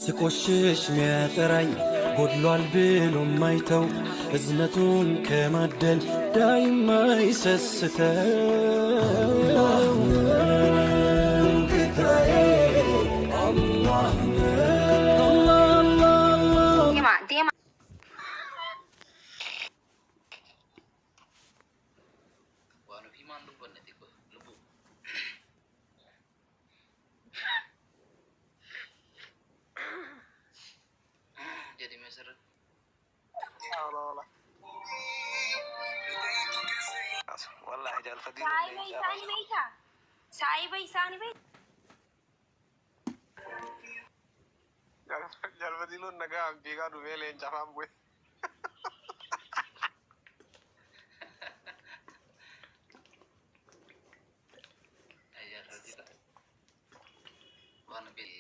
ስቆሽሽ ሚያጠራኝ ጎድሏል ብሎ ማይተው እዝነቱን ከማደል ዳይማ ይሰስተው አላህ ነው። Deema deema. Waan ofii maan dubbanne xiqqoo lubbuu. Jedhime asirratti. Wallahi jaalfadii Saayiba isaanii beektaa? Saayiba isaanii beektaa? Jaalfadiiloon nagaa fiigaa dhufee leenca afaan bu'e. Jaalfadii waan ofii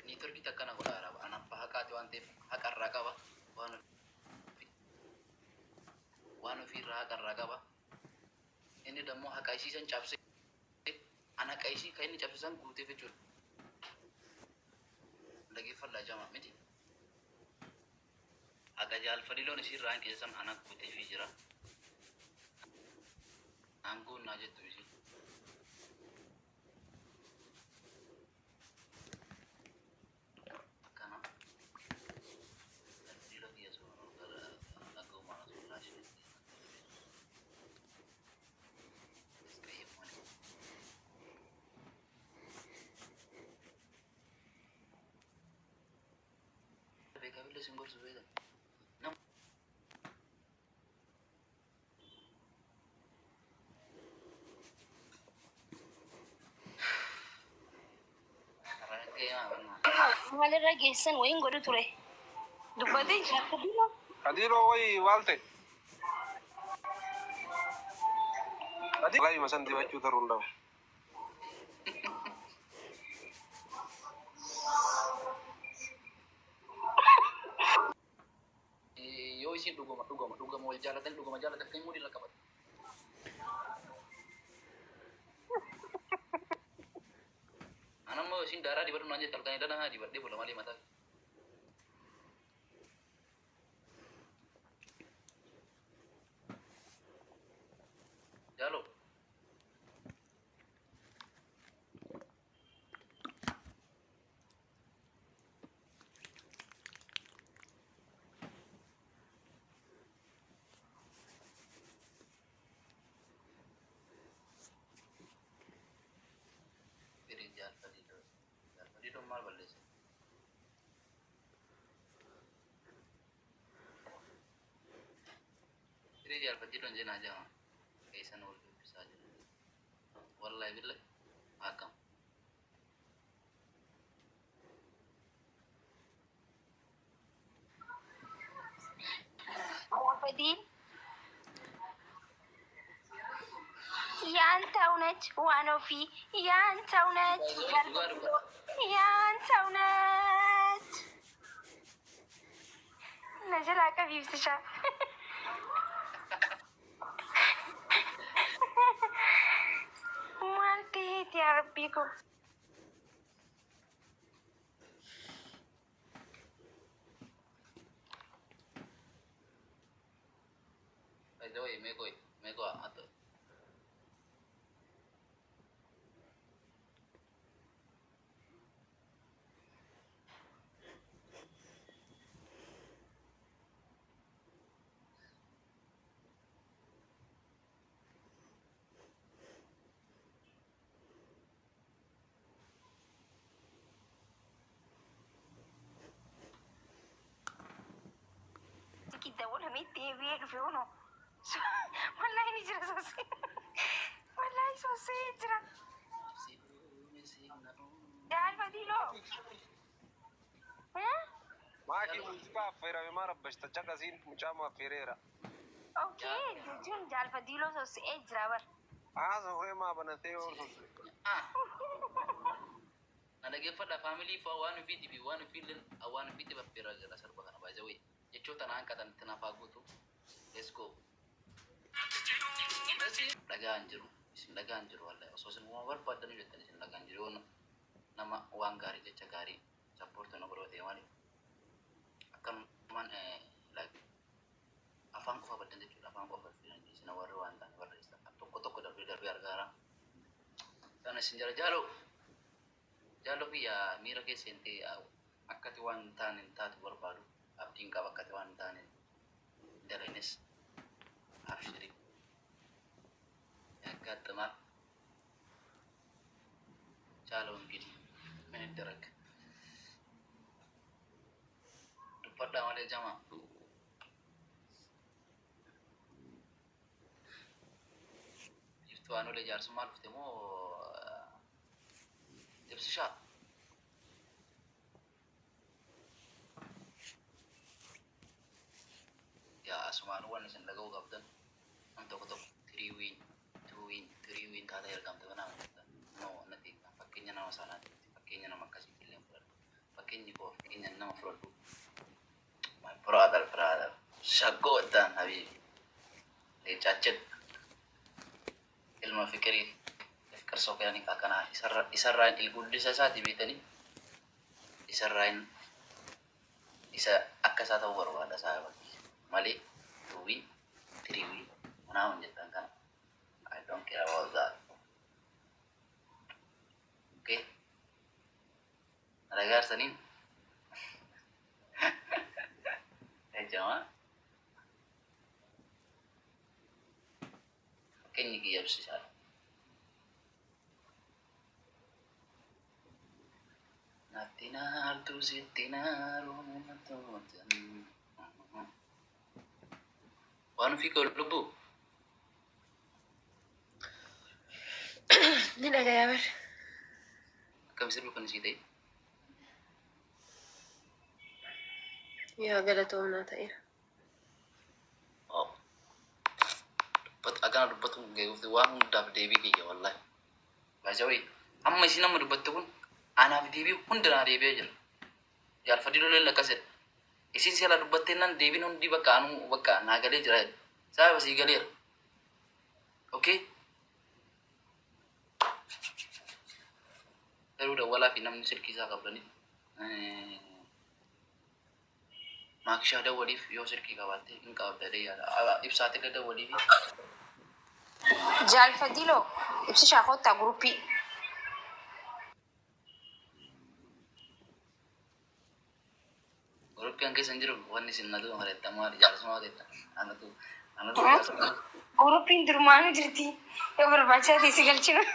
niitorkii takkana godha araba. An abbaa haqaati waan ta'eef haqarraa qaba. Waan ofii waan ofiirraa haqarraa qaba. Inni dammoo haqa isii san cabsee an haqa isii kan inni cabse san guuteef jechuudha. Dhageeffadhaa jama miti. Haqa jaalfadiiloon isiirraa hanqise san ana guuteefii jira. Aangoon naa jettu isiin. Akkana. Jaalfadiiloo kiyya suuraa dhaga'umaan osoo laashinitti. Beekabillee sin gorsu beekan. Nama raggee maa Maalirra geessan wayiin godhu ture. Dubbatee jira Fadiloo. Fadiloo wayi maal ta'e? Wallahi masan dibachuu taruu hin dhabu. Yoo isin dhuguma dhuguma dhuguma wal jaalatan dhuguma jaalatan kan immoo dhila qabatu. Anammoo isin daaraa dibadhu naan jette halkan dana haa dibadhee bula malee mataa. Jaaloo. Firii jaalfadhiidho. Jaalfadhiidhoon maal balleesse? Firii jaalfadhiidhoon jenaa jama. Keessan wal dubbisaa jira. Wallahi billahi akkam. Fadiil ያንተው ነች ዋን ኦፊ ያንተው ነች Dhugaa dubbadha. ያንተው ነች። ነጀላ ቀቢብስሻ ማልቴት ያረቢኩ By the way, mee qoy mee qoy ati ደወለሜ deebi'ee dhufe hono wallahi ni jira soosee wallahi soosee jira si uume si na uume. Jaalfadiloo. Maakii muuziqaa affeerame maa rabbashta caqasiin mucaa affeereera. Okay jechuun jaalfadiloo soosee jira bar. Haa sooree maa banatee yoo sosse. Ah. Dhaggeeffadha family fa'aa waan ofiitii fi waan ofiillee waan ofiitti baffeeraa jira sirba kana baay'ee wayii. Jechoota naan qatan itti nafaa guutu. Let's go. Dhagaan jiru. Isin dhagaan jiru wallahi. Osoo isin waan barbaaddanii jettan isin dhagaan jiru. Yoo nama waan gaarii jecha gaarii support na godhate malee. Akkanumaan like afaan qofa baddan jechuudha. Afaan qofa baddan isin warri waan ta'an barreessa. Tokko tokko darbee darbee argaara. Sana isin jala jaaloo. Jaaloo kiyya miira keessa hin ta'e akkati waan hin taane hin taatu barbaadu. Abdiin qaba akkati waan hin taane dalagnes abshirii ያጋጥማል። ቻለው እንግዲህ ምን ይደረግ። Dubbadhaa malee jama. Iftuu aanolee jaarsummaa dhufte moo ibsishaa? Yaa asumaan waan isin dhaga'uu qabdan nam tokko tokko three win, two win, three win taatee argamte banaa no natti fakkeenya nama sanaati, fakkeenya nama akkasiitti illee fudhadhu, fakkeenyi koo fakkeenya nama fudhadhu. My brother, brother, shaggootaan habibi leencaachin ilma fikirii fikir soqanii akkanaa isarraa ilguddisa isaati beetanii isarraa isa akka isaa ta'uu barbaada isaa malee two win, three win manaa jettan kana I don't care about that. Okay, ragaarsaniin jamaa fakkeenyi kiyya ibsisaadha. Natti naartu sitti naaru. Waan ofii koo lubbuu. Ni dhagayaa bar. Akkam sirbi kun isii ta'e? Yaa galatoomnaa ta'eera. Akkana dubbatu waan hundaaf deebii kiyya wallahi. Baay'ee amma isin amma dubbatte kun anaaf deebii hundi naa deebi'ee jira. Jaalfadii loleen akkasidha. Isin si ala dubbattee nan deebiin hundi bakka anuu bakka naa galee jira. Sababa sii galeera. Okay? Garuu dawwalaa fi namni silkii isaa qabdanii maakishaa dawwaliif yoo silkii qabaatte hin qabda yaada. Ibsaatillee dawwaliif. Jaalfadiloo ibsishaa kottaa guruppii. Guruppii keessa hin jiru wanni isin natu mari'atta maali jaarsummaa ta'etta. Anatu anatu jaarsummaa. Guruppiin durmaanuu jirti. Yoo barbaachisaa ta'e si galchina.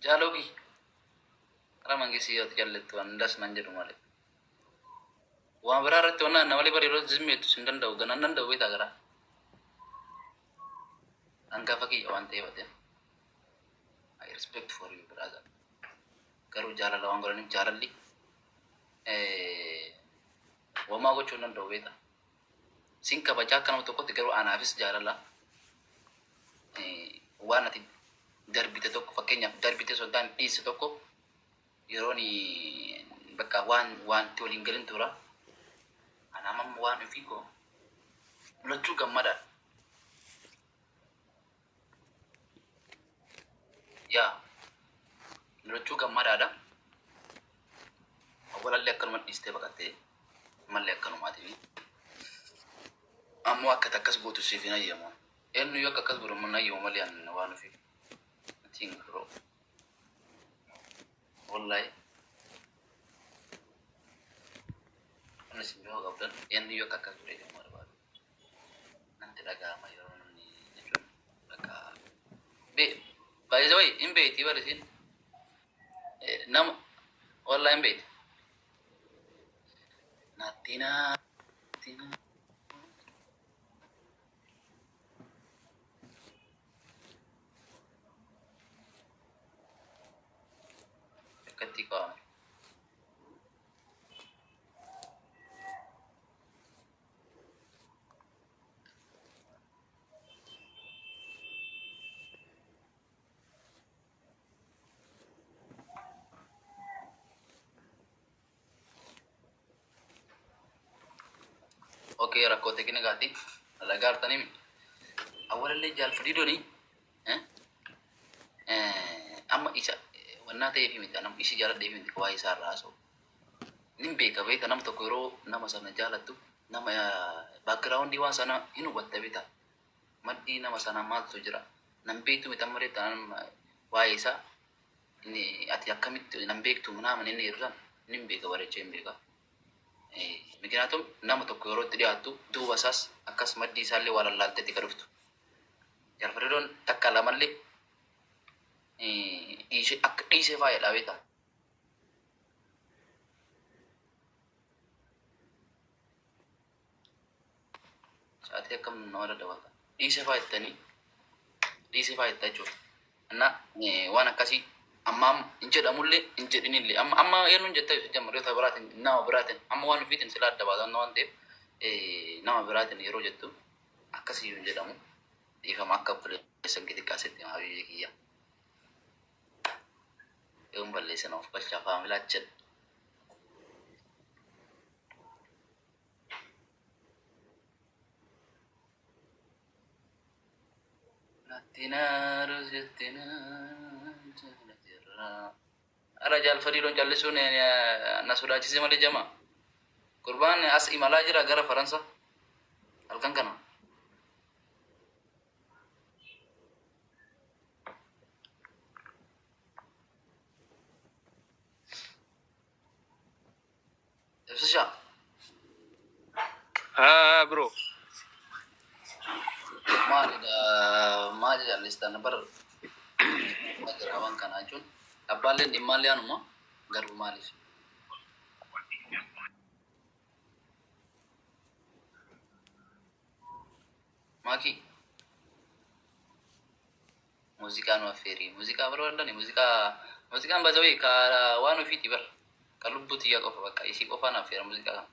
Jaaloogi. Karaa mangisii yoo jallattu waan hundaas nan jedhu malee. Waan biraa irratti waan nama malee bari yeroo zimmeettu sin danda'u ganaan danda'u beektaa garaa. Hangafa kiyya waan ta'eef ati. I respect for you, brother. Garuu jaalala waan godhaniif jaalalli wamaa gochuu hin danda'u beektaa. Sin kabajaa akka nama tokkotti garuu anaafis jaalala waan ati darbite tokko fakkeenyaaf darbite osoo hin taane dhiisse tokko yeroon bakka waan wanti waliin galin tura. Anaaf amma waan ofii koo lachuu gammadaadha. Yaa lachuu gammadaadha. Awwalallee akkanuma dhiistee baqattee mallee akkanumaati. Ammoo akka akkas gootu siif hin ayyamu. Eenyu yoo akka akkas godhu hin ayyamu malee ani waan ofii. Nothing, bro. Wallahi. Wanni isin beekuu qabdan eenyu yoo akka akkas godhe jedhamu barbaadu. Natti dhaga'ama yeroo namni jechuun bakka. By the way, hin beekti bari isin. Nama wallahi hin beekti. Natti natti naa. Akkatti qaama. Okay, rakkoo tekinikaati. Alagaa artanii mi? Awwalallee jaalfadhiidhooni. Amma isa wannaa ta'eef miti nama isi jaaladheef miti waa'ee isaa irraa haasa'u. Nin beeka beeka nama tokko yeroo nama sana jaalattu nama backgroundii waan sana hin hubatta beekta. Maddii nama sana maaltu jira. Nan beektu miti amma reetta waa'ee isaa inni ati akkamitti nan beektu naaman inni yeroo sana nin beeka bareechee hin beeka. Miknaatum nama tokko yeroo itti dhiyaattu duuba isaas akkas maddii isaallee waa lallaalteetti ka dhuftu. Jaalfadhiidhoon takka lamallee dhiisee akka dhiisee faayadha beekta. Sa'aatii akkam nama daddawata. Dhiisee faayattanii dhiisee faayatta jechuudha. Inna waan akkasii amma hin jedhamullee hin jedhinillee amma amma eenyuun jetta jammaryoota biraatiin nama biraatiin amma waan ofiitiin sila adda baatan waan ta'eef nama biraatiin yeroo jettu akkasii hin jedhamu. Dhiifama akka obboleessa xiqqaasetti maa biyya kiyya. Yoon balleessan of galchaa faamilaa jedha. Natti naaru jetti naa Ara jaalfadhiidhoon callisuun na sodaachise malee jama. Gurbaan as imalaa jira gara Faransa. Halkan kana. Ibsishaa. Haa bro. Maalidha maali callistan bar jira waan kana jechuun abbaalleen dhimmaallee anuma garuu maaliif? Maaki muuziqaa nu affeeri muuziqaa barbaadani muuziqaa muuziqaan bazawee ka waan ofiiti bar ka lubbuu tiyyaa qofa bakka isii qofaan affeera muuziqaa kana.